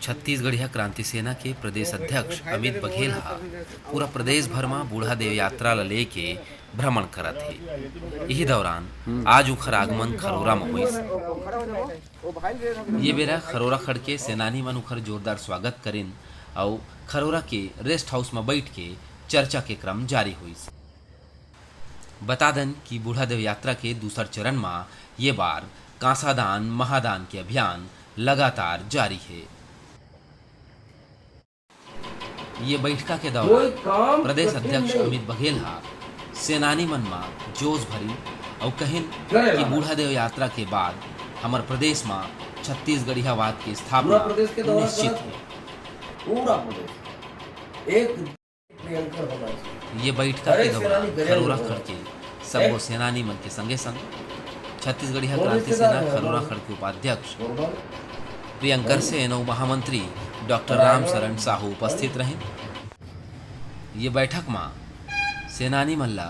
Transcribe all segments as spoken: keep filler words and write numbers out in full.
छत्तीसगढ़िया क्रांति सेना के प्रदेश अध्यक्ष अमित बघेल ह पूरा प्रदेश भर म बूढ़ा देव यात्रा ल लेके भ्रमण करत हे। इही दौरान आज उखर आगमन खरोरा म होइस। ये बेरा खरोरा खड़ के सेनानी मन उखर जोरदार स्वागत करिन अउ खरोरा के रेस्ट हाउस म बइठ के चर्चा के क्रम जारी होइस। बता दन कि बूढ़ा देव यात्रा के दूसर चरण म ये बार कांसादान महादान के अभियान लगातार जारी हे। ये बैठका के दौरान प्रदेश अध्यक्ष अमित बघेल ह सेनानी मन म जोश भरिन अउ कहिन कि बूढ़ा देव यात्रा के बाद हमर प्रदेश म छत्तीसगढ़ियावाद के स्थापना निश्चित हे। पूरा प्रदेश एक प्रियंकर होना चाहिए। ये बैठका के दौरान खरोरा खड़ के सब्बो सेनानी मन के संगे संग छत्तीसगढ़िया क्रांति सेना खरोरा खड़ के उपाध्यक्ष प्रियंकर सेन अउ महामंत्री डॉक्टर रामशरण साहू उपस्थित रहिन। ये बैठक म सेनानी मन ल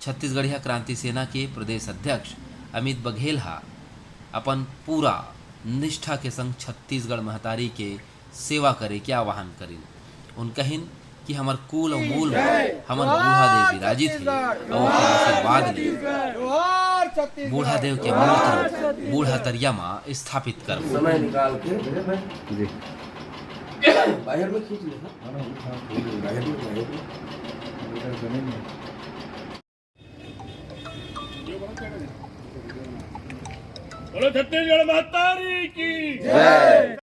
छत्तीसगढ़िया क्रांति सेना के प्रदेश अध्यक्ष अमित बघेल ह अपन पूरा निष्ठा के संग छत्तीसगढ़ महतारी के सेवा करे के आह्वान करिन। उन कहिन कि हमर कुल अउ मूल म हमर बूढ़ा देव विराजित हे अउ ओकर आशीर्वाद ले बूढ़ा देव के मूर्त रूप बूढ़ा तरिया म स्थापित करबो। समय निकाल के जी। बाहर में खींच ले, हाँ? बाहर में, बाहर में। बोलो छत्तीसगढ़ महतारी की जय।